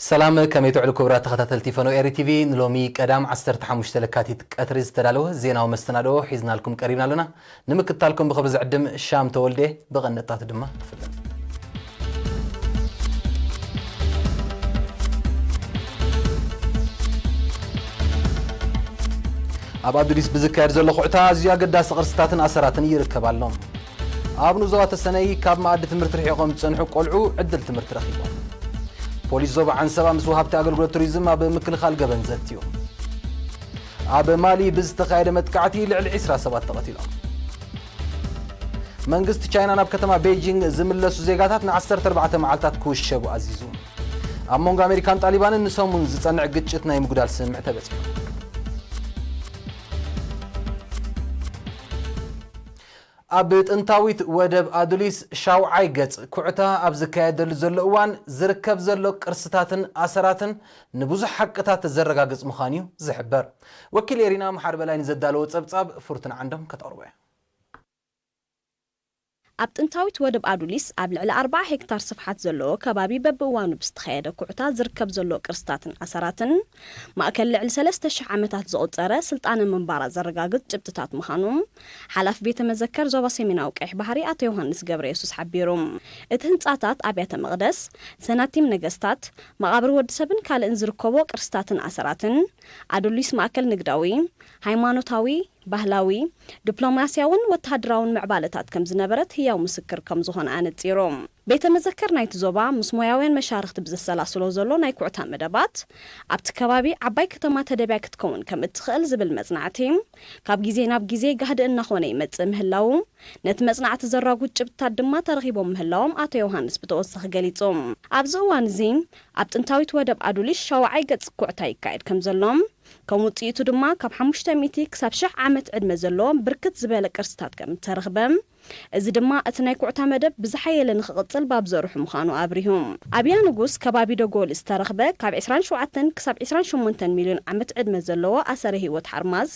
ሰላም፣ ከመይ ትውዕሉ ክቡራት ተኸታተልቲ ፈነው ኤሪ ቲቪ? ንሎሚ ቀዳም ዓሰርተ ሓሙሽተ ለካቲት ቀትሪ ዝተዳለወ ዜናዊ መስተናድኦ ሒዝናልኩም ቀሪብና ኣለና። ንምክትታልኩም ብኽብሪ ዝዕድም ሻም ተወልደ፣ ብቐንጣት ድማ ክፍለጥ። ኣብ ኣዱሊስ ብዝካየድ ዘሎ ኩዕታ ኣዝዩ ኣገዳሲ ቅርስታትን ኣሰራትን ይርከብ ኣሎ። ኣብ ንዞባ ተሰነይ ካብ መኣዲ ትምህርቲ ርሒቖም ዝጸንሑ ቆልዑ ዕድል ትምህርቲ ረኺቦም። ፖሊስ ዞባ ዓንሰባ ምስ ወሃብቲ ኣገልግሎት ቱሪዝም ኣብ ምክልኻል ገበን ዘትዩ። ኣብ ማሊ ብዝተኻየደ መጥቃዕቲ ልዕሊ ዕስራ ሰባት ተቐቲሎም። መንግስቲ ቻይና ናብ ከተማ ቤጂንግ ዝምለሱ ዜጋታት ን ዓሰርተ ኣርባዕተ መዓልታት ክውሸቡ ኣዚዙ። ኣብ መንጎ ኣሜሪካን ጣሊባንን ንሰሙን ዝጸንዕ ግጭት ናይ ምጉዳል ስምምዕ ተበጺሑ። ኣብ ጥንታዊት ወደብ ኣዱሊስ ሻውዓይ ገጽ ኩዕታ ኣብ ዝካየደሉ ዘሎ እዋን ዝርከብ ዘሎ ቅርስታትን ኣሰራትን ንብዙሕ ሓቅታት ዘረጋግጽ ምዃኑ እዩ ዝሕበር። ወኪል ኤሪና መሓሪ በላይ ንዘዳለዎ ጸብጻብ ፍርቱና ዓንዶም ከተቕርቦ እያ። ኣብ ጥንታዊት ወደብ ኣዱሊስ ኣብ ልዕሊ ኣርብዓ ሄክታር ስፍሓት ዘለዎ ከባቢ በብእዋኑ ብዝተኻየደ ኩዕታ ዝርከብ ዘሎ ቅርስታትን ኣሰራትን ማእከል ልዕሊ ሰለስተ ሽሕ ዓመታት ዘቑጸረ ስልጣነ ምንባራ ዘረጋግጽ ጭብጥታት ምዃኑ ሓላፊ ቤተ መዘከር ዞባ ሰሜናዊ ቀይሕ ባሕሪ ኣቶ ዮሃንስ ገብረየሱስ ሓቢሩ። እቲ ህንጻታት ኣብያተ መቕደስ፣ ሰናቲም ነገስታት፣ መቓብር ወዲ ሰብን ካልእን ዝርከቦ ቅርስታትን ኣሰራትን ኣዱሊስ ማእከል ንግዳዊ፣ ሃይማኖታዊ፣ ባህላዊ፣ ዲፕሎማስያውን ወተሃደራውን ምዕባለታት ከም ዝነበረት ህያው ምስክር ከም ዝኾነ ኣነጺሩ። ቤተ መዘክር ናይቲ ዞባ ምስ ሞያውያን መሻርኽቲ ብዘሰላስሎ ዘሎ ናይ ኩዕታ መደባት፣ ኣብቲ ከባቢ ዓባይ ከተማ ተደብያ ክትከውን ከም እትኽእል ዝብል መጽናዕቲ፣ ካብ ግዜ ናብ ግዜ ጋህዲ እናኾነ ይመጽእ ምህላዉ፣ ነቲ መጽናዕቲ ዘራጉድ ጭብጥታት ድማ ተረኺቦም ምህላዎም ኣቶ ዮሃንስ ብተወሳኺ ገሊጹ። ኣብዚ እዋን እዚ፣ ኣብ ጥንታዊት ወደብ ኣዱሊስ ሻውዓይ ገጽ ኩዕታ ይካየድ ከም ዘሎ፣ ከም ውጽኢቱ ድማ ካብ ሓሙሽተ ሚእቲ ክሳብ ሽሕ ዓመት ዕድመ ዘለዎ ብርክት ዝበለ ቅርስታት ከም እተረኽበ፣ እዚ ድማ እቲ ናይ ኩዕታ መደብ ብዝሓየለ ንኽቕጽል ባብ ዘርሑ ምዃኑ ኣብሪሁ። ኣብያ ንጉስ ከባቢ ደጎል ዝተረኽበ ካብ ዕስራን ሸውዓተን ክሳብ ዕስራን ሸሞንተን ሚልዮን ዓመት ዕድመ ዘለዎ ኣሰረ ህይወት ሓርማዝ፣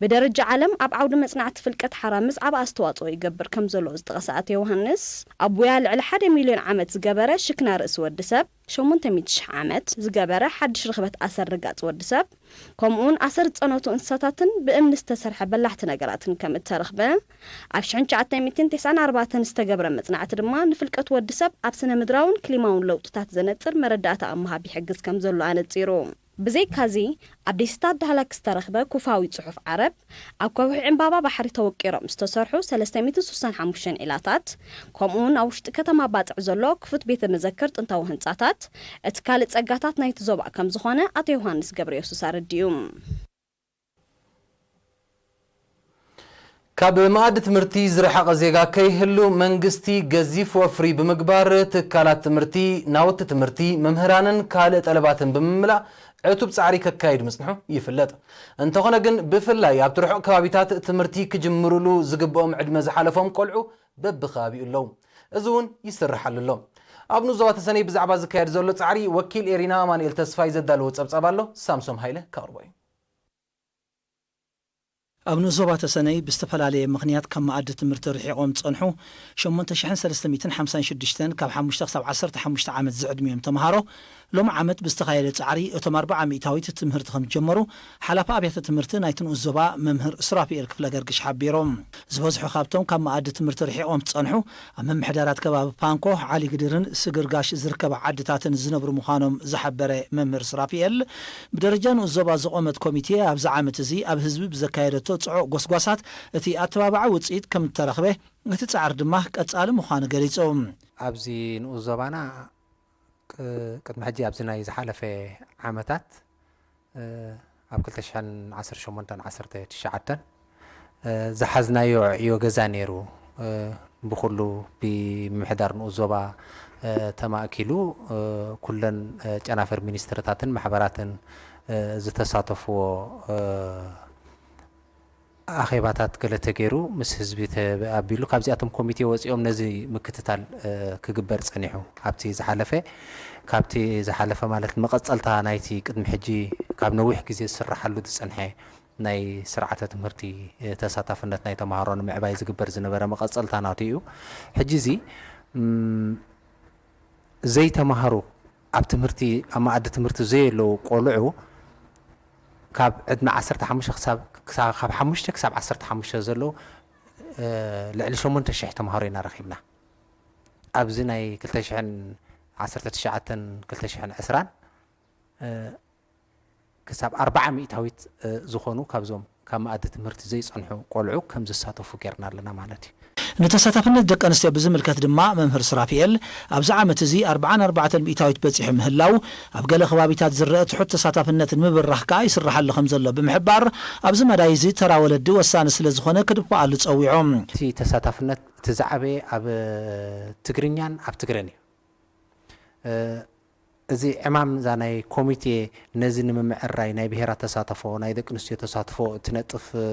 ብደረጃ ዓለም ኣብ ዓውዲ መጽናዕቲ ፍልቀት ሓራምዝ ዓቢ ኣስተዋጽኦ ይገብር ከም ዘሎ ዝጠቐሰ ኣቶ ዮሃንስ፣ ኣቡያ ልዕሊ ሓደ ሚልዮን ዓመት ዝገበረ ሽክና ርእሲ ወዲ ሰብ፣ ሸሞንተ ሚእቲ ሽሕ ዓመት ዝገበረ ሓድሽ ርኽበት ኣሰር ርጋጽ ወዲ ሰብ፣ ከምኡውን ኣሰር ዝጸነቱ እንስሳታትን ብእምኒ ዝተሰርሐ በላሕቲ ነገራትን ከም እተረኽበ፣ ኣብ ሽሕን ትሽዓተ ሚእትን ተስዓን ኣርባዕተን ዝተገብረ መጽናዕቲ ድማ ንፍልቀት ወዲ ሰብ ኣብ ስነ ምድራውን ክሊማውን ለውጥታት ዘነጽር መረዳእታ ኣብ ምሃብ ይሕግዝ ከም ዘሎ ኣነጺሩ። ብዘይካዚ፣ ኣብ ደሴታት ዳህላክ ዝተረኽበ ኩፋዊ ጽሑፍ ዓረብ፣ ኣብ ከውሒ ዕምባባ ባሕሪ ተወቂሮም ዝተሰርሑ ሰለስተ ሚእትን ስሳን ሓሙሽተን ዒላታት፣ ከምኡውን ኣብ ውሽጢ ከተማ ባጽዕ ዘሎ ክፉት ቤተ መዘክር ጥንታዊ ህንጻታት፣ እቲ ካልእ ጸጋታት ናይቲ ዞባ ከም ዝኾነ ኣቶ ዮሃንስ ገብረየሱስ ኣረዲኡ። ካብ መኣዲ ትምህርቲ ዝረሓቐ ዜጋ ከይህሉ መንግስቲ ገዚፍ ወፍሪ ብምግባር ትካላት ትምህርቲ፣ ናውቲ ትምህርቲ፣ መምህራንን ካልእ ጠለባትን ብምምላእ ዕቱብ ጻዕሪ ከካይድ ምጽንሑ ይፍለጥ። እንተኾነ ግን ብፍላይ ኣብቲ ርሑቕ ከባቢታት ትምህርቲ ክጅምሩሉ ዝግብኦም ዕድመ ዝሓለፎም ቆልዑ በብከባቢኡ ኣለዉ። እዚ እውን ይስርሓሉ ኣሎ። ኣብ ንኡስ ዞባ ተሰነይ ብዛዕባ ዝካየድ ዘሎ ጻዕሪ ወኪል ኤሪና ኣማኑኤል ተስፋይ ዘዳለዎ ጸብጻብ ኣሎ። ሳምሶም ሃይለ ከቕርቦ እዩ። ኣብ ንኡስ ዞባ ተሰነይ ብዝተፈላለየ ምኽንያት ካብ መኣዲ ትምህርቲ ርሒቖም ዝጸንሑ ሸሞንተ ሽሕን ሰለስተ ሚእትን ሓምሳን ሽዱሽተን ካብ ሓሙሽተ ክሳብ ዓሰርተ ሓሙሽተ ዓመት ዝዕድሚኦም ተምሃሮ ሎሚ ዓመት ብዝተኻየደ ጻዕሪ እቶም ኣርብዓ ሚእታዊት ትምህርቲ ከም ዝጀመሩ ሓላፊ ኣብያተ ትምህርቲ ናይቲ ንኡስ ዞባ መምህር ሱራፊኤል ክፍለገርግሽ ሓቢሮም። ዝበዝሑ ካብቶም ካብ መኣዲ ትምህርቲ ርሒቖም ዝጸንሑ ኣብ ምምሕዳራት ከባቢ ፓንኮ፣ ዓሊግድርን ስግርጋሽ ዝርከባ ዓድታትን ዝነብሩ ምዃኖም ዝሓበረ መምህር ሱራፊኤል፣ ብደረጃ ንኡስ ዞባ ዝቖመት ኮሚቴ ኣብዚ ዓመት እዚ ኣብ ህዝቢ ብዘካየደቶ ጽዑቕ ጎስጓሳት እቲ ኣተባባዒ ውጽኢት ከም እተረኽበ፣ እቲ ጻዕሪ ድማ ቀጻሊ ምዃኑ ገሊጹ። ኣብዚ ንኡስ ዞባና ቅ-፣ ቅድሚ ሕጂ ኣብዚ ናይ ዝሓለፈ ዓመታት፣ እ፣ ኣብ ክልተ ሽሕን ዓሰርተ ሸሞንተን ዓሰርተ ትሽዓተን፣ እ፣ ዝሓዝናዮ ዕዮ ገዛ ነይሩ። እ፣ ብኹሉ ብምምሕዳር ንኡስ ዞባ፣ እ፣ ተማእኪሉ፣ እ፣ ኩለን፣ እ፣ ጨናፍር ሚኒስትርታትን ማሕበራትን፣ እ፣ ዝተሳተፍዎ፣ እ፣ ኣኼባታት ገለ ተገይሩ ምስ ህዝቢ ተኣቢሉ፣ ካብዚኣቶም ኮሚቴ ወጺኦም ነዚ ምክትታል፣ እ፣ ክግበር ጸኒሑ። ኣብቲ ዝሓለፈ፣ ካብቲ ዝሓለፈ ማለት መቐጸልታ ናይቲ ቅድሚ ሕጂ ካብ ነዊሕ ግዜ ዝስራሓሉ ዝጸንሐ ናይ ስርዓተ ትምህርቲ፣ እ፣ ተሳታፍነት ናይ ተምሃሮ ንምዕባይ ዝግበር ዝነበረ መቐጸልታ ናቱ እዩ። ሕጂ እዚ፣ እም፣ ዘይተማህሩ ኣብ ትምህርቲ፣ ኣብ መኣዲ ትምህርቲ ዘየለዉ ቆልዑ ካብ ዕድመ ዓሰርተ ሓሙሽተ ክሳብ፣ ክሳብ፣ ካብ ሓሙሽተ ክሳብ ዓሰርተ ሓሙሽተ ዘለዉ፣ እ፣ ልዕሊ ሸሞንተ ሽሕ ተምሃሮ ኢና ረኺብና። ኣብዚ ናይ ክልተ ሽሕን ዓሰርተ ትሽዓተን ክልተ ሽሕን ዕስራን፣ እ፣ ክሳብ ኣርብዓ ሚእታዊት፣ እ፣ ዝኾኑ ካብዞም ካብ መኣዲ ትምህርቲ ዘይጸንሑ ቆልዑ ከም ዝሳተፉ ጌርና ኣለና ማለት እዩ። ንተሳታፍነት ደቂ ኣንስትዮ ብዝምልከት ድማ መምህር ሱራፊኤል፣ ኣብዚ ዓመት እዚ ኣርብዓን ኣርባዕተን ሚእታዊት በጺሑ ምህላው፣ ኣብ ገለ ከባቢታት ዝረአ ትሑት ተሳታፍነት ንምብራኽ ከኣ ይስራሓሉ ከም ዘሎ ብምሕባር፣ ኣብዚ መዳይ እዚ ተራ ወለዲ ወሳኒ ስለ ዝኾነ ክድፋኣሉ ጸዊዖም። እቲ ተሳታፍነት እቲ ዝዓበየ ኣብ ትግርኛን ኣብ ትግረን እዩ። እ፣ እዚ ዕማም እዛ ናይ ኮሚቴ ነዚ ንምምዕራይ ናይ ብሄራት ተሳትፎ፣ ናይ ደቂ ኣንስትዮ ተሳትፎ እትነጥፍ፣ እ፣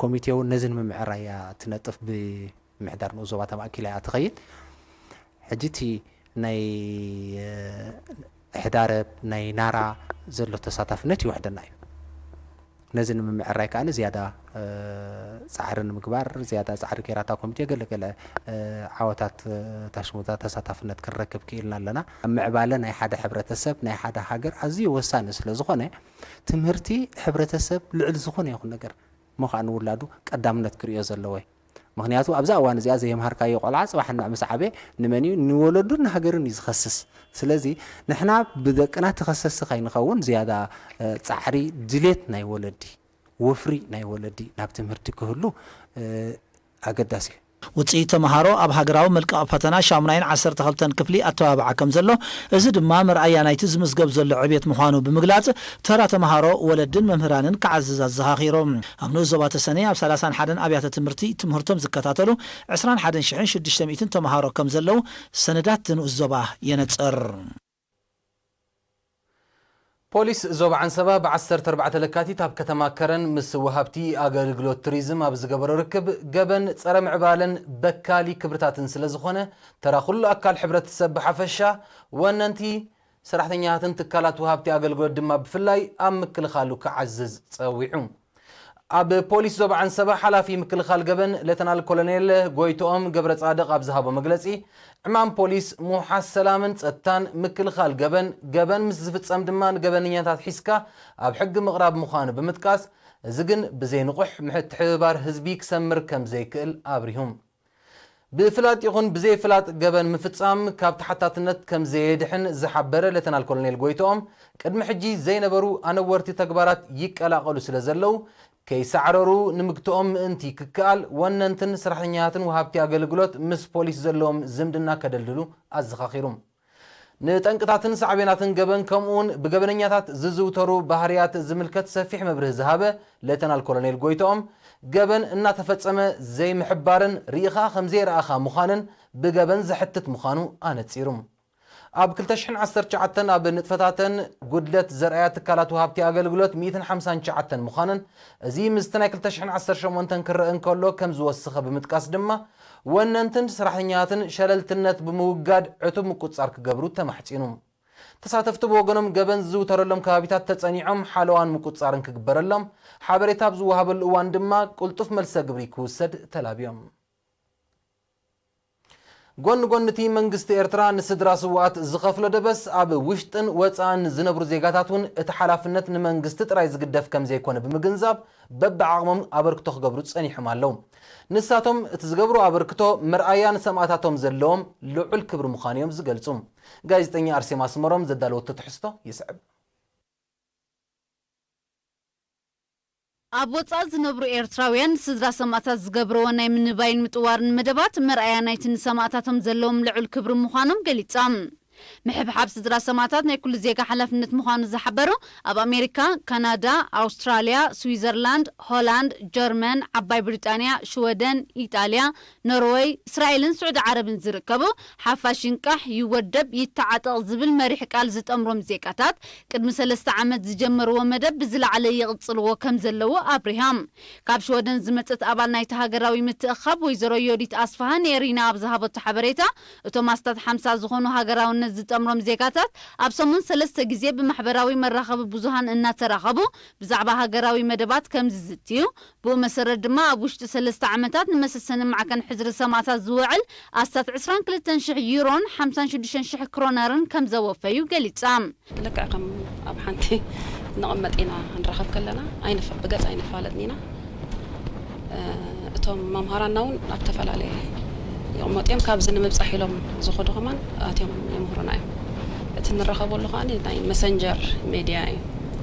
ኮሚቴ እውን ነዚ ንምምዕራይ እያ እትነጥፍ። ብምሕዳር ንኡስ ዞባ ተማእኪላ እያ ትኸይድ። ሕጂ እቲ ናይ፣ እ፣ ሕዳረብ ናይ ናራ ዘሎ ተሳታፍነት ይውሕደና እዩ። ነዚ ንምምዕራይ ከኣ ዝያዳ፣ እ፣ ጻዕሪ ንምግባር ዝያዳ ጻዕሪ ጌራ እታ ኮሚቴ ገለ ገለ፣ እ፣ ዓወታት፣ እ፣ ታሽሙዛ ተሳታፍነት ክንረክብ ክኢልና ኣለና። ኣብ ምዕባለ ናይ ሓደ ሕብረተሰብ ናይ ሓደ ሃገር ኣዝዩ ወሳኒ ስለ ዝኾነ ትምህርቲ ሕብረተሰብ ልዕሊ ዝኾነ ይኹን ነገር እሞ ከኣ ንውላዱ ቀዳምነት ክርእዮ ዘለዎ እዩ። ምኽንያቱ ኣብዛ እዋን እዚኣ ዘየምሃርካዮ ቆልዓ ጽባሕ እና ምስ ዓበየ ንመን እዩ? ንወለዱን ንሃገርን እዩ ዝኸስስ። ስለዚ ንሕና ብደቅና ተኸሰስቲ ከይንኸውን ዝያዳ፣ እ፣ ጻዕሪ ድሌት ናይ ወለዲ፣ ወፍሪ ናይ ወለዲ ናብ ትምህርቲ ክህሉ፣ እ፣ ኣገዳሲ እዩ። ውጽኢት ተምሃሮ ኣብ ሃገራዊ መልቀቕ ፈተና ሻሙናይን ዓሰርተ ክልተን ክፍሊ ኣተባብዓ ከም ዘሎ፣ እዚ ድማ መርኣያ ናይቲ ዝምዝገብ ዘሎ ዕብየት ምዃኑ ብምግላጽ፣ ተራ ተምሃሮ፣ ወለድን መምህራንን ክዓዝዝ ኣዘኻኺሮም። ኣብ ንኡስ ዞባ ተሰነይ ኣብ ሰላሳን ሓደን ኣብያተ ትምህርቲ ትምህርቶም ዝከታተሉ ዕስራን ሓደን ሽሕን ሽዱሽተ ሚእትን ተምሃሮ ከም ዘለዉ ሰነዳት ንኡስ ዞባ የነጽር። ፖሊስ ዞባ ዓንሰባ ብዓሰርተ ኣርባዕተ ለካቲት ኣብ ከተማ ከረን ምስ ወሃብቲ ኣገልግሎት ቱሪዝም ኣብ ዝገበሮ ርክብ፣ ገበን ጸረ ምዕባለን በካሊ ክብርታትን ስለ ዝኾነ፣ ተራ ኩሉ ኣካል ሕብረተሰብ ብሓፈሻ፣ ወነንቲ ሰራሕተኛታትን ትካላት ወሃብቲ ኣገልግሎት ድማ ብፍላይ ኣብ ምክልኻሉ ክዓዝዝ ጸዊዑ። ኣብ ፖሊስ ዞባ ዓንሰባ ሓላፊ ምክልኻል ገበን ሌተናል ኮሎኔል ጎይቶኦም ገብረጻድቕ ኣብ ዝሃቦ መግለጺ፣ ዕማም ፖሊስ ምውሓስ ሰላምን ጸጥታን፣ ምክልኻል ገበን፣ ገበን ምስ ዝፍጸም ድማ ንገበነኛታት ሒዝካ ኣብ ሕጊ ምቕራብ ምዃኑ ብምጥቃስ፣ እዚ ግን ብዘይ ንቑሕ ምትሕብባር ህዝቢ ክሰምር ከም ዘይክእል ኣብሪሁ። ብፍላጥ ይኹን ብዘይፍላጥ ገበን ምፍጻም ካብ ተሓታትነት ከም ዘየድሕን ዝሓበረ ሌተናል ኮሎኔል ጎይቶኦም፣ ቅድሚ ሕጂ ዘይነበሩ ኣነወርቲ ተግባራት ይቀላቐሉ ስለ ዘለዉ፣ ከይሳዕረሩ ንምግትኦም ምእንቲ ክከኣል፣ ወነንትን ሰራሕተኛታትን ወሃብቲ ኣገልግሎት ምስ ፖሊስ ዘለዎም ዝምድና ከደልድሉ ኣዘኻኺሩ። ንጠንቅታትን ሳዕቤናትን ገበን ከምኡውን ብገበነኛታት ዝዝውተሩ ባህርያት ዝምልከት ሰፊሕ መብርሂ ዝሃበ ሌተናል ኮሎኔል ጎይቶኦም፣ ገበን እናተፈጸመ ዘይምሕባርን ርኢኻ ከም ዘይረኣኻ ምዃንን ብገበን ዘሕትት ምዃኑ ኣነጺሩ። ኣብ ክልተ ሽሕን ዓሰርተ ትሽዓተን ኣብ ንጥፈታተን ጉድለት ዘርኣያ ትካላት ወሃብቲ ኣገልግሎት ሚእትን ሓምሳን ትሽዓተን ምዃነን፣ እዚ ምስቲ ናይ ክልተ ሽሕን ዓሰርተ ሸሞንተን ክረአ እንከሎ ከም ዝወሰኸ ብምጥቃስ ድማ፣ ወነንትን ሰራሕተኛታትን ሸለልትነት ብምውጋድ ዕቱብ ምቁጽጻር ክገብሩ ተማሕጺኑ። ተሳተፍቲ ብወገኖም ገበን ዝዝውተረሎም ከባቢታት ተጸኒዖም ሓለዋን ምቁጽጻርን ክግበረሎም፣ ሓበሬታ ኣብ ዝወሃበሉ እዋን ድማ ቅልጡፍ መልሰ ግብሪ ክውሰድ ተላብዮም። ጎኒ ጎኒ እቲ መንግስቲ ኤርትራ ንስድራ ስውኣት ዝኸፍሎ ደበስ፣ ኣብ ውሽጥን ወጻእን ዝነብሩ ዜጋታት እውን እቲ ሓላፍነት ንመንግስቲ ጥራይ ዝግደፍ ከም ዘይኮነ ብምግንዛብ፣ በብዓቕሞም ኣበርክቶ ክገብሩ ጸኒሖም ኣለዉ። ንሳቶም እቲ ዝገብርዎ ኣበርክቶ መርኣያ ንሰማእታቶም ዘለዎም ልዑል ክብሪ ምዃኑ እዮም ዝገልጹ። ጋዜጠኛ ኣርሴማ ኣስመሮም ዘዳለወቶ ትሕዝቶ ይስዕብ። ኣብ ወጻኢ ዝነብሩ ኤርትራውያን ንስድራ ሰማእታት ዝገብርዎ ናይ ምንባይን ምጥዋርን መደባት መርኣያ ናይቲ ንሰማእታቶም ዘለዎም ልዑል ክብሪ ምዃኖም ገሊጻ። ምሕብሓብ ስድራ ሰማእታት ናይ ኩሉ ዜጋ ሓላፍነት ምዃኑ ዝሓበሩ ኣብ ኣሜሪካ፣ ካናዳ፣ ኣውስትራልያ፣ ስዊዘርላንድ፣ ሆላንድ፣ ጀርመን፣ ዓባይ ብሪጣንያ፣ ሽወደን፣ ኢጣልያ፣ ኖርወይ፣ እስራኤልን ስዑዲ ዓረብን ዝርከቡ፣ ሓፋሽ ይንቃሕ፣ ይወደብ፣ ይተዓጠቕ ዝብል መሪሕ ቃል ዝጠምሮም ዜጋታት፣ ቅድሚ ሰለስተ ዓመት ዝጀመርዎ መደብ ብዝለዓለ ይቕጽልዎ ከም ዘለዉ ኣብሪሃም። ካብ ሽወደን ዝመጸት ኣባል ናይቲ ሃገራዊ ምትእኽኻብ ወይዘሮ ዮዲት ኣስፍሃ ንኤሪና ኣብ ዝሃበቶ ሓበሬታ፣ እቶም ኣስታት ሓምሳ ዝኾኑ ሃገራውነት ዝጠምሮም ዜጋታት ኣብ ሰሙን ሰለስተ ግዜ ብማሕበራዊ መራኸቢ ብዙሃን እናተራኸቡ ብዛዕባ ሃገራዊ መደባት ከም ዝዝትዩ፣ ብኡ መሰረት ድማ ኣብ ውሽጢ ሰለስተ ዓመታት ንመሰሰኒ ማዕከን ሕድሪ ሰማእታት ዝውዕል ኣስታት ዕስራን ክልተን ሽሕ ዩሮን ሓምሳን ሽዱሽተን ሽሕ ክሮነርን ከም ዘወፈዩ ገሊጻ። ልክዕ ከም ኣብ ሓንቲ ንቕመጥ ኢና፣ ክንራኸብ ከለና ኣይንፈ-፣ ብገጽ ኣይንፋለጥን ኢና። እ፣ እቶም መምሃራንና እውን ኣብ ተፈላለየ ይቕመጡ እዮም። ካብዚ ንምብጻሕ ኢሎም ዝኸዱ ከማን ኣትዮም የምህሩና እዮም። እቲ ንራኸበሉ ከኣ ናይ መሰንጀር ሜድያ እዩ።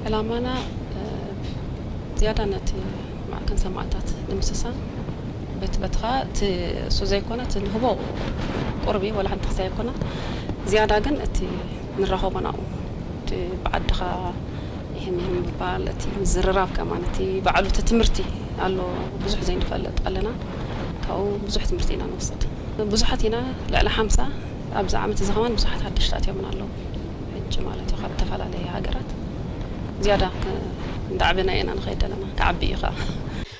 ዕላማና፣ እ፣ ዝያዳ ነቲ ማዕከን ሰማእታት ንምስሳን በቲ በትኻ እቲ እሱ ዘይኮነ እቲ ንህቦ ቁርቢ ወላ ሓንቲ ክሳይ ኣይኮነ። ዝያዳ ግን እቲ ንራኸቦ ናብኡ፣ እቲ ብዓድኻ ይህም ይህም ምባል፣ እቲ ምዝርራብ ከማን፣ እቲ ባዕሉ እቲ ትምህርቲ ኣሎ፣ ብዙሕ ዘይንፈልጥ ኣለና። ካብኡ ብዙሕ ትምህርቲ ኢና ንወስድ። ብዙሓት ኢና፣ ልዕሊ ሓምሳ። ኣብዚ ዓመት እዚ ከማን ብዙሓት ሓደሽቲ ኣትዮምና ኣለዉ። ሕጂ ማለት እዩ፣ ካብ ዝተፈላለየ ሃገራት ዝያዳ ከ-፣ እንዳዕበና ኢና ንኸይድ ዘለና፣ ክዓቢ እዩ ኸዓ።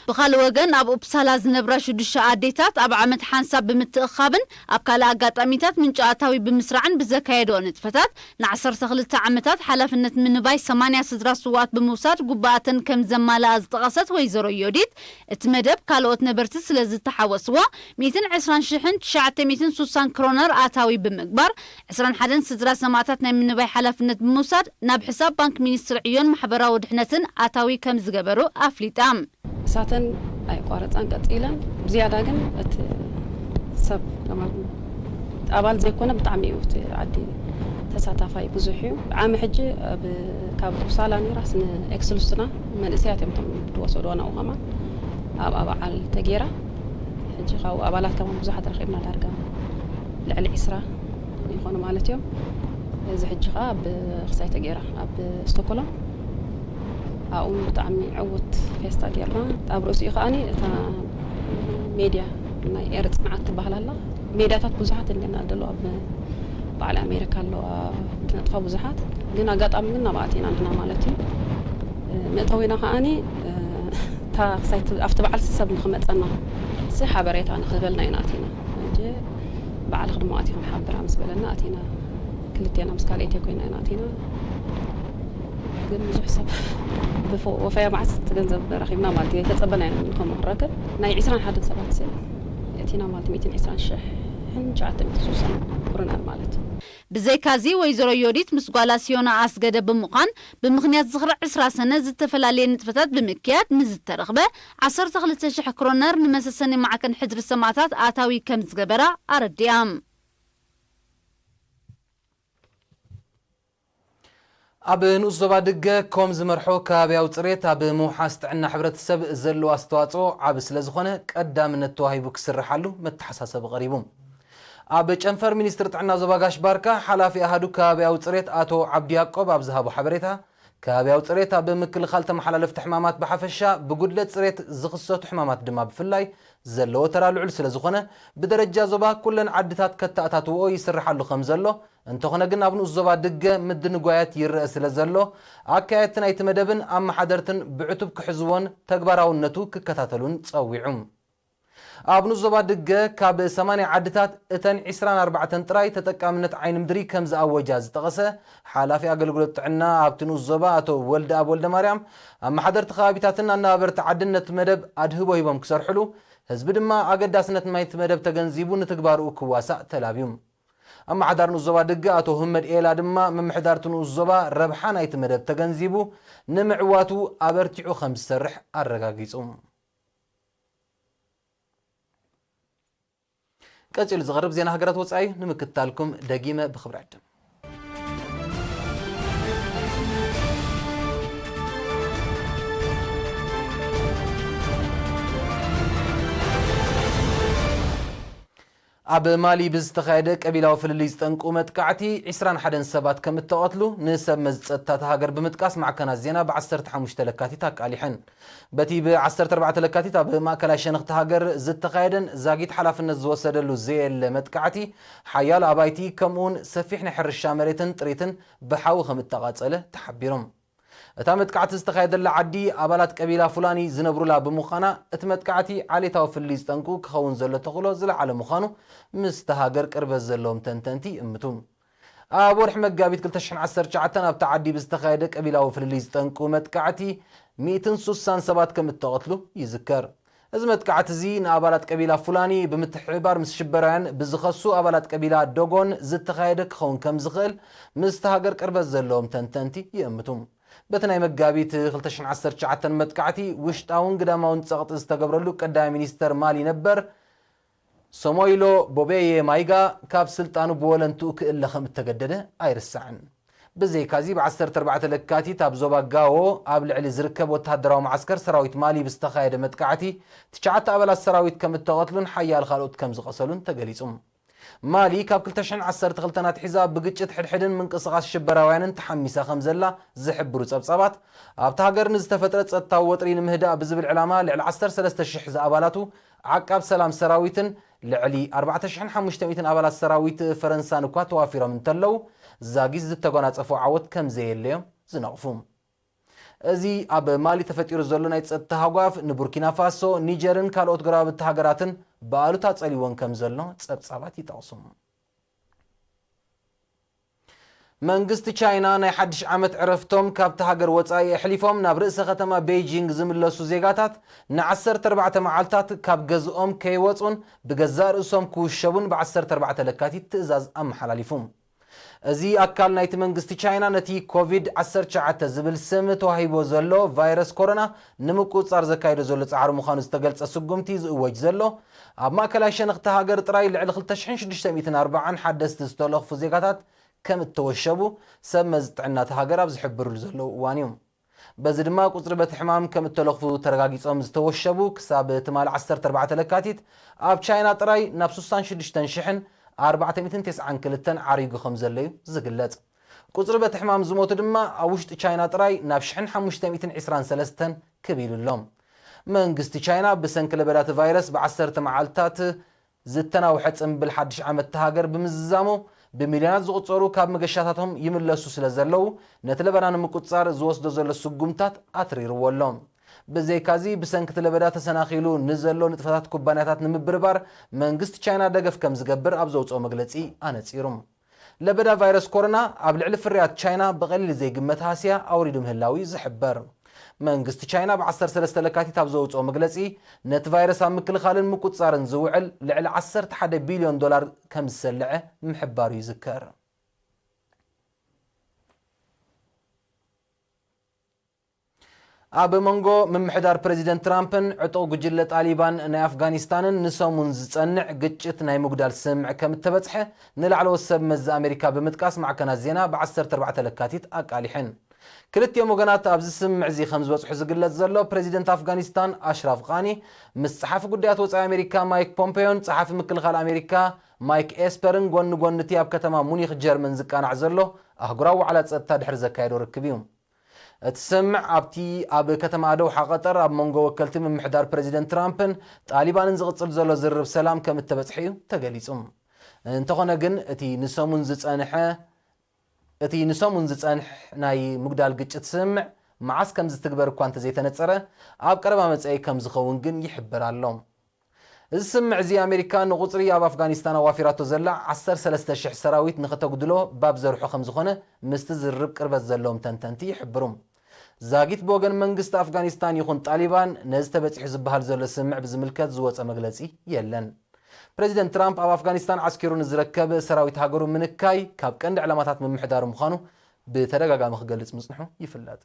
ብኻልእ ወገን፣ ኣብ ኡፕሳላ ዝነብራ ሽዱሽተ ኣዴታት ኣብ ዓመት ሓንሳብ ብምትእኻብን ኣብ ካልእ ኣጋጣሚታት ምንጪ ኣታዊ ብምስራዕን ብዘካየድኦ ንጥፈታት፣ ንዓሰርተ ክልተ ዓመታት ሓላፍነት ምንባይ ሰማንያ ስድራ ስውኣት ብምውሳድ ጉባኣተን ከም ዘማልኣ ዝጠቐሰት ወይዘሮ ዮዲት፣ እቲ መደብ ካልኦት ነበርቲ ስለ ዝተሓወስዎ፣ ሚእትን ዕስራን ሽሕን ትሽዓተ ሚእትን ሱሳን ክሮነር ኣታዊ ብምግባር፣ ዕስራን ሓደን ስድራ ሰማእታት ናይ ምንባይ ሓላፍነት ብምውሳድ፣ ናብ ሕሳብ ባንክ ሚኒስትሪ ዕዮን ማሕበራዊ ድሕነትን ኣታዊ ከም ዝገበሩ ኣፍሊጣ። እሳተን ኣይቋረጻን ቀጺለን፣ ብዝያዳ ግን እቲ ሰብ ከማን ኣባል ዘይኮነ ብጣዕሚ እዩ እቲ ዓዲ ተሳታፋይ ብዙሕ እዩ። ዓሚ ሕጂ ኣብ፣ ካብ ኡፕሳላ ነይራስ ንኤክስሉስትና መንእሰያት እዮም እቶም ዝወሰድዋ ናብኡ ከማን ኣብኣ በዓል ተገይራ። ሕጂ ካብኡ ኣባላት ከማን ብዙሓት ረኺብና፣ ዳርጋ ልዕሊ ዕስራ ይኾኑ ማለት እዮም። እዚ ሕጂ ኸዓ ኣብ ክሳይ ተገይራ ኣብ ስቶኮሎም ኣብኡ ብጣዕሚ ዕዉት ፌስታ ጌርና። ኣብ ርእሲኡ ከኣኒ እታ ሜድያ ናይ ኤረ ጽንዓት ትበሃል ኣላ። ሜድያታት ብዙሓት እንዲና ደሎ ኣብ በዓል ኣሜሪካ ኣለዋ፣ ዝነጥፋ ብዙሓት። ግን ኣጋጣሚ ግን ናብኣት ኢና ንሕና ማለት እዩ። ምእተዊና ከኣኒ እታ ክሳይ ት-፣ ኣብቲ በዓል ሰብ ንኽመጸና ሲ ሓበሬታ ንኽህበልና ኢና ኣቲና። ሕጂ በዓልኺ ድማ ኣቲኹም ሓብራ ምስ በለና ኣቲና። ክልቴና ምስ ካልኣይተይ ኮይና ኢና ኣቲና። ግን ብዙሕ ሰብ ብፎ-፣ ወፈያ መዓስ እቲ ገንዘብ ረኺብና ማለት እዩ። ኣይተጸበናዮን ከምኡ ክንረክብ። ናይ ዕስራን ሓደን ሰባት ሲ ኣቲና ማለት ሚእትን ዕስራን ሽሕን ትሽዓተ ሚእትን ሱሳን ክሮነር ማለት እዩ። ብዘይካዚ፣ ወይዘሮ ዮዲት ምስ ጓላ ሲዮና ኣስገደ ብምዃን፣ ብምኽንያት ዝኽሪ ዕስራ ሰነ ዝተፈላለየ ንጥፈታት ብምክያድ ንዝተረኽበ ዓሰርተ ክልተ ሽሕ ክሮነር ንመሰሰኒ ማዕከን ሕድሪ ሰማእታት ኣታዊ ከም ዝገበራ ኣረዲኣ። ኣብ ንኡስ ዞባ ድገ ኮም ዝመርሖ ከባብያዊ ጽሬት ኣብ ምውሓስ ጥዕና ሕብረተሰብ ዘለዎ ኣስተዋጽኦ ዓቢ ስለ ዝኾነ ቀዳምነት ተዋሂቡ ክስርሓሉ መተሓሳሰቢ ቀሪቡ። ኣብ ጨንፈር ሚኒስትሪ ጥዕና ዞባ ጋሽ ባርካ ሓላፊ ኣሃዱ ከባብያዊ ጽሬት ኣቶ ዓብዲ ያቆብ ኣብ ዝሃቦ ሓበሬታ፣ ከባብያዊ ጽሬት ኣብ ምክልኻል ተመሓላለፍቲ ሕማማት ብሓፈሻ፣ ብጉድለት ጽሬት ዝኽሰቱ ሕማማት ድማ ብፍላይ ዘለዎ ተራ ልዑል ስለ ዝኾነ፣ ብደረጃ ዞባ ኩለን ዓድታት ከተኣታትውኦ ይስርሓሉ ከም ዘሎ፣ እንተኾነ ግን ኣብ ንኡስ ዞባ ድገ ምድንጓያት ይረአ ስለ ዘሎ፣ ኣካየድቲ ናይቲ መደብን ኣመሓደርትን ብዕቱብ ክሕዝዎን ተግባራውነቱ ክከታተሉን ጸዊዑ። ኣብ ንኡስ ዞባ ድገ ካብ ሰማንያ ዓድታት እተን ዕስራን ኣርባዕተን ጥራይ ተጠቃምነት ዓይኒ ምድሪ ከም ዝኣወጃ ዝጠቐሰ ሓላፊ ኣገልግሎት ጥዕና ኣብቲ ንኡስ ዞባ ኣቶ ወልደኣብ ወልደማርያም፣ ኣመሓደርቲ ከባቢታትን ኣነባበርቲ ዓድን ነቲ መደብ ኣድህቦ ሂቦም ክሰርሕሉ፣ ህዝቢ ድማ ኣገዳስነት ናይቲ መደብ ተገንዚቡ ንትግባርኡ ክዋሳእ ተላብዩ። ኣመሓዳሪ ንኡስ ዞባ ድገ ኣቶ ህመድ ኤላ ድማ ምምሕዳርቲ ንኡስ ዞባ ረብሓ ናይቲ መደብ ተገንዚቡ ንምዕዋቱ ኣበርቲዑ ከም ዝሰርሕ ኣረጋጊጹ። ቀጺሉ ዝቐርብ ዜና ሃገራት ወጻኢ ንምክትታልኩም ደጊመ ብኽብሪ ዕድም። ኣብ ማሊ ብዝተኻየደ ቀቢላዊ ፍልልይ ዝጠንቁ መጥቃዕቲ፣ ዕስራን ሓደን ሰባት ከም እተቐትሉ ንሰብ መዚ ጸጥታ እታ ሃገር ብምጥቃስ ማዕከናት ዜና ብ ዓሰርተ ሓሙሽተ ለካቲት ኣቃሊሐን። በቲ ብ ዓሰርተ ኣርባዕተ ለካቲት ኣብ ማእከላይ ሸነኽ እታ ሃገር ዝተኻየደን ዛጊት ሓላፍነት ዝወሰደሉ ዘየለ መጥቃዕቲ፣ ሓያሎ ኣባይቲ ከምኡውን ሰፊሕ ናይ ሕርሻ መሬትን ጥሪትን ብሓዊ ከም እተቓጸለ ተሓቢሩ። እታ መጥቃዕቲ ዝተኻየደላ ዓዲ ኣባላት ቀቢላ ፉላኒ ዝነብሩላ ብምዃና፣ እቲ መጥቃዕቲ ዓሌታዊ ፍልልይ ዝጠንቁ ክኸውን ዘሎ ተኽእሎ ዝለዓለ ምዃኑ ምስቲ ሃገር ቅርበት ዘለዎም ተንተንቲ ይእምቱ። ኣብ ወርሒ መጋቢት ክልተ ሽሕን ዓሰርተ ትሽዓተን ኣብቲ ዓዲ ብዝተኻየደ ቀቢላዊ ፍልልይ ዝጠንቁ መጥቃዕቲ ሚእትን ሱሳን ሰባት ከም እተቐትሉ ይዝከር። እዚ መጥቃዕቲ እዚ ንኣባላት ቀቢላ ፉላኒ ብምትሕብባር ምስ ሽበራውያን ብዝኸሱ ኣባላት ቀቢላ ዶጎን ዝተኻየደ ክኸውን ከም ዝኽእል ምስቲ ሃገር ቅርበት ዘለዎም ተንተንቲ ይእምቱ። በቲ ናይ መጋቢት ክልተ ሽሕን ዓሰርተ ትሽዓተን መጥቃዕቲ ውሽጣውን ግዳማውን ጸቕጢ ዝተገብረሉ ቀዳማይ ሚኒስተር ማሊ ነበር ሶሞይሎ ቦቤየ ማይጋ ካብ ስልጣኑ ብወለንትኡ ክእለ ከም እተገደደ ኣይርሳዕን። ብዘይካዚ ብ ዓሰርተ ኣርባዕተ ለካቲት ኣብ ዞባ ጋዎ ኣብ ልዕሊ ዝርከብ ወተሃደራዊ መዓስከር ሰራዊት ማሊ ብዝተኻየደ መጥቃዕቲ ትሽዓተ ኣባላት ሰራዊት ከም እተቐትሉን ሓያል ካልኦት ከም ዝቐሰሉን ተገሊጹ። ማሊ ካብ ክልተ ሽሕን ዓሰርተ ክልተን ኣትሒዛ ብግጭት ሕድሕድን ምንቅስቓስ ሽበራውያንን ተሓሚሳ ከም ዘላ ዝሕብሩ ጸብጻባት፣ ኣብታ ሃገር ንዝተፈጥረ ጸጥታዊ ወጥሪ ንምህዳእ ብዝብል ዕላማ ልዕሊ ዓሰርተ ሰለስተ ሽሕ ዝኣባላቱ ዓቃብ ሰላም ሰራዊትን ልዕሊ ኣርባዕተ ሽሕን ሓሙሽተ ሚእትን ኣባላት ሰራዊት ፈረንሳን እኳ ተዋፊሮም እንተለዉ፣ ዛጊት ዝተጎናጸፎ ዓወት ከም ዘየለዮም ዝነቕፉ። እዚ ኣብ ማሊ ተፈጢሩ ዘሎ ናይ ጸጥታ ሃጓፍ ንቡርኪና ፋሶ፣ ኒጀርን ካልኦት ጎረባብቲ ሃገራትን ብኣሉታ ጸሊዎን ከም ዘሎ ጸብጻባት ይጠቕሱ። መንግስቲ ቻይና ናይ ሓድሽ ዓመት ዕረፍቶም ካብቲ ሃገር ወጻኢ ኣሕሊፎም ናብ ርእሰ ከተማ ቤይጂንግ ዝምለሱ ዜጋታት ንዓሰርተ ኣርባዕተ መዓልታት ካብ ገዝኦም ከይወጹን ብገዛእ ርእሶም ክውሸቡን ብ ዓሰርተ ኣርባዕተ ለካቲት ትእዛዝ ኣመሓላሊፉ። እዚ ኣካል ናይቲ መንግስቲ ቻይና ነቲ ኮቪድ ዓሰርተ ትሽዓተ ዝብል ስም ተዋሂቦ ዘሎ ቫይረስ ኮሮና ንምቁጽጻር ዘካይዶ ዘሎ ጻዕሪ ምዃኑ ዝተገልጸ ስጉምቲ ዝእወጅ ዘሎ፣ ኣብ ማእከላይ ሸነኽቲ ሃገር ጥራይ ልዕሊ ክልተ ሽሕን ሽዱሽተ ሚእትን ኣርባዓን ሓደስቲ ዝተለኽፉ ዜጋታት ከም እተወሸቡ ሰብ መዚ ጥዕና እታ ሃገር ኣብ ዝሕብርሉ ዘለዉ እዋን እዩ። በዚ ድማ ቁጽሪ በቲ ሕማም ከም እተለኽፉ ተረጋጊጾም ዝተወሸቡ ክሳብ ትማሊ ዓሰርተ ኣርባዕተ ለካቲት ኣብ ቻይና ጥራይ ናብ ስሳን ሽዱሽተን ሽሕን ኣርባዕተ ሚእትን ተስዓን ክልተን ዓሪጉ ከም ዘሎ እዩ ዝግለጽ። ቁጽሪ በቲ ሕማም ዝሞቱ ድማ ኣብ ውሽጢ ቻይና ጥራይ ናብ ሽሕን ሓሙሽተ ሚእትን ዕስራን ሰለስተን ክብ ኢሉ ኣሎ። መንግስቲ ቻይና ብሰንኪ ለበዳ እቲ ቫይረስ ብ ዓሰርተ መዓልትታት ዝተናውሐ ጽምብል ሓድሽ ዓመት እታ ሃገር ብምዝዛሙ፣ ብሚልዮናት ዝቑጸሩ ካብ መገሻታቶም ይምለሱ ስለ ዘለዉ፣ ነቲ ለበዳ ንምቁጽጻር ዝወስዶ ዘሎ ስጉምታት ኣትሪርዎ ኣሎ። ብዘይካዚ፣ ብሰንኪ እቲ ለበዳ ተሰናኺሉ ንዘሎ ንጥፈታት ኩባንያታት ንምብርባር መንግስቲ ቻይና ደገፍ ከም ዝገብር ኣብ ዘውጽኦ መግለጺ ኣነጺሩ። ለበዳ ቫይረስ ኮሮና ኣብ ልዕሊ ፍርያት ቻይና ብቐሊል ዘይግመት ሃስያ ኣውሪዱ ምህላዉ እዩ ዝሕበር። መንግስቲ ቻይና ብ ዓሰርተ ሰለስተ ለካቲት ኣብ ዘውጽኦ መግለጺ፣ ነቲ ቫይረስ ኣብ ምክልኻልን ምቁጽጻርን ዝውዕል ልዕሊ ዓሰርተ ሓደ ቢልዮን ዶላር ከም ዝሰልዐ ምሕባሩ ይዝከር። ኣብ መንጎ ምምሕዳር ፕረዚደንት ትራምፕን ዕጡቕ ጉጅለ ጣሊባን ናይ ኣፍጋኒስታንን ንሰሙን ዝጸንዕ ግጭት ናይ ምጉዳል ስምምዕ ከም እተበጽሐ ንላዕለዎት ሰብ መዚ ኣሜሪካ ብምጥቃስ ማዕከናት ዜና ብ ዓሰርተ ኣርባዕተ ለካቲት ኣቃሊሐን። ክልቲኦም ወገናት ኣብዚ ስምምዕ እዚ ከም ዝበጽሑ ዝግለጽ ዘሎ፣ ፕረዚደንት ኣፍጋኒስታን ኣሽራፍ ቃኒ ምስ ጸሓፊ ጉዳያት ወጻኢ ኣሜሪካ ማይክ ፖምፔዮን ጸሓፊ ምክልኻል ኣሜሪካ ማይክ ኤስፐርን ጎኒ ጎኒ እቲ ኣብ ከተማ ሙኒክ ጀርመን ዝቃናዕ ዘሎ ኣህጉራዊ ዋዕላ ጸጥታ ድሕሪ ዘካየዶ ርክብ እዩ። እቲ ስምምዕ ኣብቲ ኣብ ከተማ ዶውሓ ቀጠር ኣብ መንጎ ወከልቲ ምምሕዳር ፕረዚደንት ትራምፕን ጣሊባንን ዝቕጽል ዘሎ ዝርርብ ሰላም ከም እተበጽሐ እዩ ተገሊጹ። እንተኾነ ግን እቲ ንሰሙን ዝጸንሐ እቲ ንሰሙን ዝጸንሕ ናይ ምጉዳል ግጭት ስምምዕ መዓስ ከም ዝትግበር እኳ እንተዘይተነጸረ፣ ኣብ ቀረባ መጻኢ ከም ዝኸውን ግን ይሕበር ኣሎ። እዚ ስምምዕ እዚ ኣሜሪካ ንቑጽሪ ኣብ ኣፍጋኒስታን ኣዋፊራቶ ዘላ ዓሰርተ ሰለስተ ሽሕ ሰራዊት ንኸተጉድሎ ባብ ዘርሖ ከም ዝኾነ ምስቲ ዝርርብ ቅርበት ዘለዎም ተንተንቲ ይሕብሩ። ዛጊት ብወገን መንግስቲ ኣፍጋኒስታን ይኹን ጣሊባን ነዚ ተበጺሑ ዝበሃል ዘሎ ስምምዕ ብዝምልከት ዝወጸ መግለጺ የለን። ፕረዚደንት ትራምፕ ኣብ ኣፍጋኒስታን ዓስኪሩ ንዝረከብ ሰራዊት ሃገሩ ምንካይ ካብ ቀንዲ ዕላማታት ምምሕዳሩ ምዃኑ ብተደጋጋሚ ክገልጽ ምጽንሑ ይፍለጥ።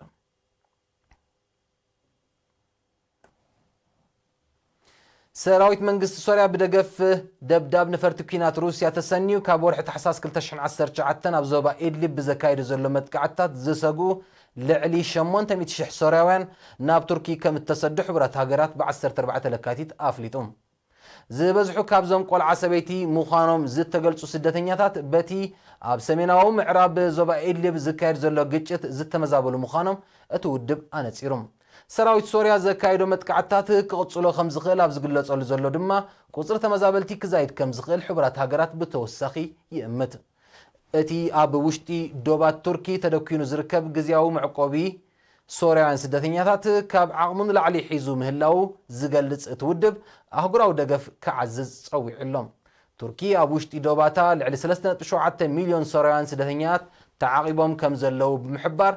ሰራዊት መንግስቲ ሶርያ ብደገፍ ደብዳብ ነፈርቲ ኲናት ሩስያ ተሰንዩ ካብ ወርሒ ታሕሳስ ክልተ ሽሕን ዓሰርተ ትሽዓተን ኣብ ዞባ ኢድሊብ ብዘካየዶ ዘሎ መጥቃዕትታት ዝሰግኡ ልዕሊ ሸሞንተ ሚእቲ ሽሕ ሶርያውያን ናብ ቱርኪ ከም እተሰዱ ሕቡራት ሃገራት ብ ዓሰርተ ኣርባዕተ ለካቲት ኣፍሊጡ። ዝበዝሑ ካብዞም ቆልዓ ሰበይቲ ምዃኖም ዝተገልጹ ስደተኛታት በቲ ኣብ ሰሜናዊ ምዕራብ ዞባ ኢድሊብ ዝካየድ ዘሎ ግጭት ዝተመዛበሉ ምዃኖም እቲ ውድብ ኣነጺሩ። ሰራዊት ሶርያ ዘካየዶ መጥቃዕትታት ክቕጽሎ ከም ዝኽእል ኣብ ዝግለጸሉ ዘሎ ድማ፣ ቁጽሪ ተመዛበልቲ ክዛይድ ከም ዝኽእል ሕቡራት ሃገራት ብተወሳኺ ይእምት። እቲ ኣብ ውሽጢ ዶባት ቱርኪ ተደኲኑ ዝርከብ ግዝያዊ መዕቆቢ ሶርያውያን ስደተኛታት ካብ ዓቕሙ ንላዕሊ ሒዙ ምህላዉ ዝገልጽ እቲ ውድብ፣ ኣህጉራዊ ደገፍ ክዓዝዝ ጸዊዑ ኣሎ። ቱርኪ ኣብ ውሽጢ ዶባታ ልዕሊ ሰለስተ ነጥቢ ሸውዓተ ሚልዮን ሶርያውያን ስደተኛታት ተዓቒቦም ከም ዘለዉ ብምሕባር፣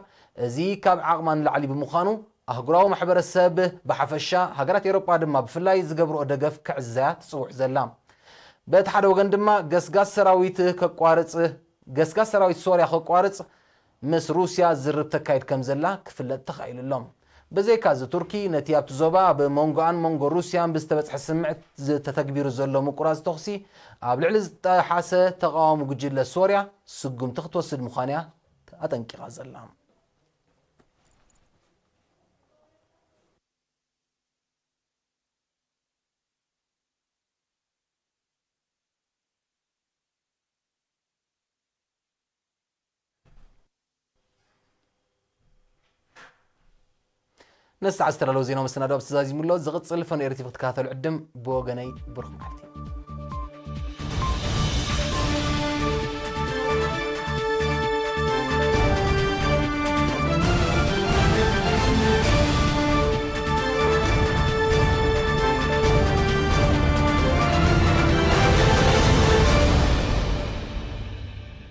እዚ ካብ ዓቕማ ንላዕሊ ብምዃኑ ኣህጉራዊ ማሕበረሰብ ብሓፈሻ፣ ሃገራት ኤውሮጳ ድማ ብፍላይ ዝገብርኦ ደገፍ ክዕዘያ ትጽውዕ ዘላ። በቲ ሓደ ወገን ድማ ገስጋስ ሰራዊት ከቋርጽ፣ ገስጋስ ሰራዊት ሶርያ ከቋርጽ ምስ ሩስያ ዝርብ ተካይድ ከም ዘላ ክፍለጥ ተኻኢሉ ኣሎ። ብዘይካዚ ቱርኪ ነቲ ኣብቲ ዞባ ኣብ መንጎኣን መንጎ ሩስያን ብዝተበጽሐ ስምዕት ዝተተግቢሩ ዘሎ ምቁራጽ ተኹሲ ኣብ ልዕሊ ዝጠሓሰ ተቓዋሚ ጉጅለ ሶርያ ስጉምቲ ክትወስድ ምዃን'ያ ኣጠንቂቓ ዘላ። ነዚ ሰዓት ዝተዳለወ ዜናዊ መሰናድኦ ኣብዚ ተዛዚሙ ኣሎ። ዝቕጽል ፈነው ኤሪ ቲቪ ክትከታተሉ ዕድም። ብወገነይ ብሩኽ መዓልቲ።